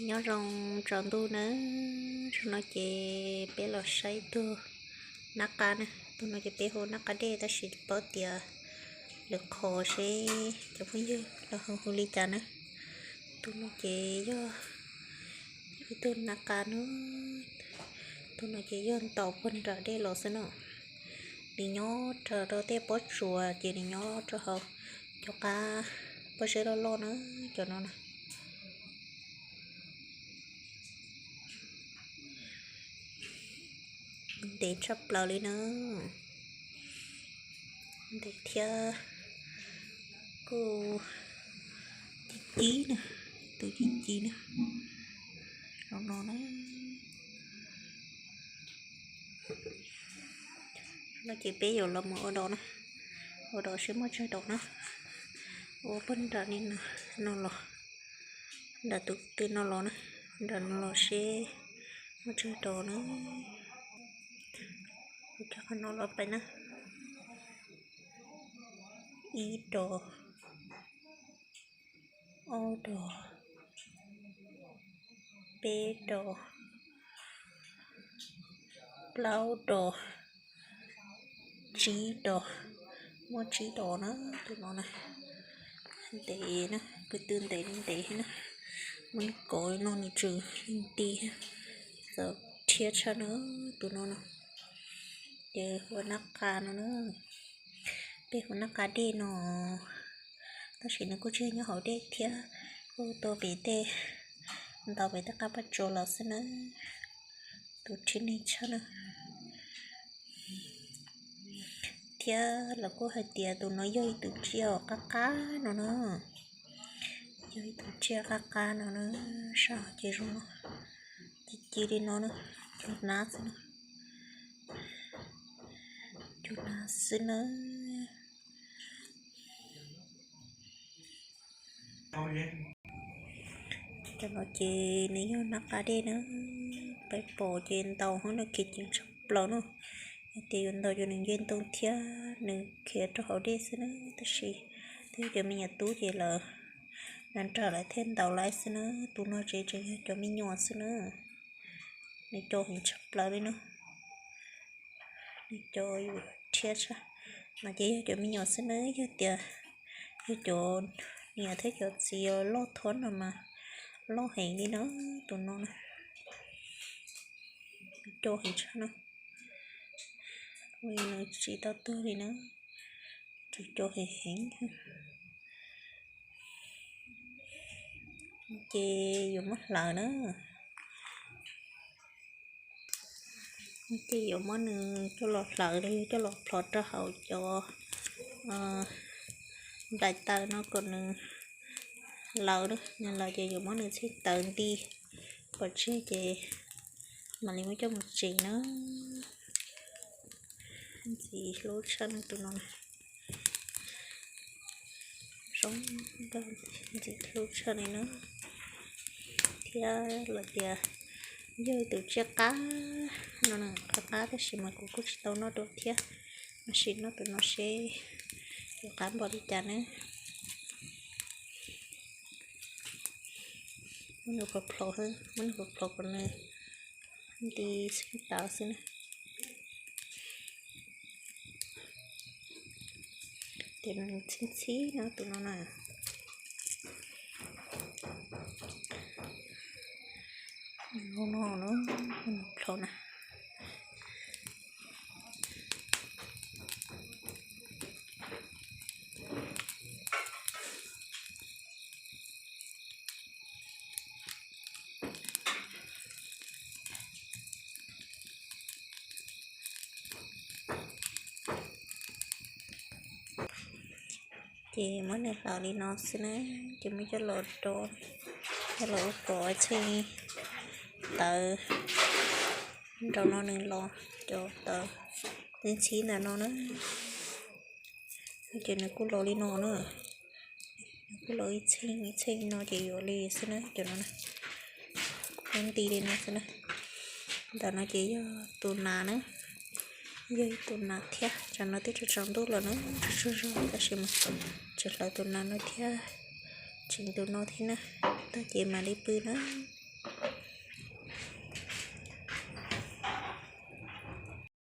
Nyob zoo tsaus ntuj nawb, zaum no ces peb los saib tus nab qa na. Tus no ces peb hu nab qa dej tab sis tsis paub tias lwm qhov seb cov phooj ywg los hu hu li cas na. Tus no ces yog ib tug nab qa na, tus no ces yog ntaus puag nram dej los xwb no. Nws nyob raws rau tej pob tsuas ces nws nyob rau hauv cov qab pob zeb loj loj na, cov no na. Ntev tshaj plaws li na. Ntev thiab kuj ci ci na, tus ci ci na, no no na. No ces peb yuav los mus ua dog na, ua dog seb muaj tsawg dog na. Ua puag nram li no los, nram tus twg no los na, nram no los seb muaj tsawg dog na. Ua rau qhov no los pais na, ib dog, ob dog, peb dog, plaub dog, tsib dog, muaj tsib dog na. Tus no na, ntev na, kwv tw ntev li ntev na, muab nws kov no nws tseem nti, txaus rhiab tshaj na. Tus no na, ces hu ua nab qa no na, peb hu ua nab qa dej no, tab sis nws kuj tsis nyob hauv dej thiab, kuj tuaj pem tej, ntaus pem tej qab paj tsua los xwb na. Tus rhiab neeg tshaj na. Thiab lawv kuj hais tias tus no yog ib tug tsiaj qab qab no na, yog ib tug tsiaj qab qab no na, sab hauv ces zoo no, ci ci li no na, cug nab xwb na, cug nab xwb na. Cov no ces nws yog nab qa dej na, peb pom ces ntaus hov no khiav ceev tshaj plaws na. Yog tias yuav ntaus ces nws nce ntoo thiab nws khiav rau hauv dej xwb na, tab sis twb yog cov me nyuam tub ces lawv nrog lawv thiaj ntaus lawv xwb na. Tus no ces tseem yog cov me nyuam xwb na, nws co heev tshaj plaws li na. Nws co yus rhiab tshaj. No ces yog cov me nyuam xwb na, yog tias yog cov niam thiab cov txiv loj thuab no mas loj heev li na, tus no na. Co heev tshaj na, ua li no tsis tau tuag li na, tseem co heev heev. Ces yuav muab hlawv na, ces yuav muab nws coj los hlawv los yog coj los plhov rau hauv cov nplaim taws no kom nws lawv, nws lawv ces yuav muab nws txhij tawv nti pov tseg ces mam li muab coj mus tsev na. Ntxim hlub tshaj no tus no, zoo nkauj ntxim hlub tshaj li na. Thiab lawv tias yog tus tsiaj qab no na, qab qab tab sis mas kuv kuj tsis tau noj dua thiab, tab sis noj tus no seb yuav qab npaum li cas ne. Muab nws plhov plhov, muab nws plhov plhov kom nws nti txheej tawv xwb na. Ces nws txhib txhib no tus no na. Nws no no, nws plhov na. Ces muab nws hlawv li no xwb na, ces muab coj los do, coj los ua kom txheej tawv nraum no nws los cov tawv txhib ntawm no na. Ces nws kuj los li no na, nws kuj los ib txheej ib txheej no ces yuav li xwb na, cov no na, kuj nti li no xwb na. Ntawm no ces yog tus nas na, yog ib tus nas thiab, tsam no twb tsaus tsaus ntuj lawm na, tsaus tsaus zog tab sis mas tseem hlawv tus nas no thiab, tseem tus no thiab na, tag ces mam li pw na.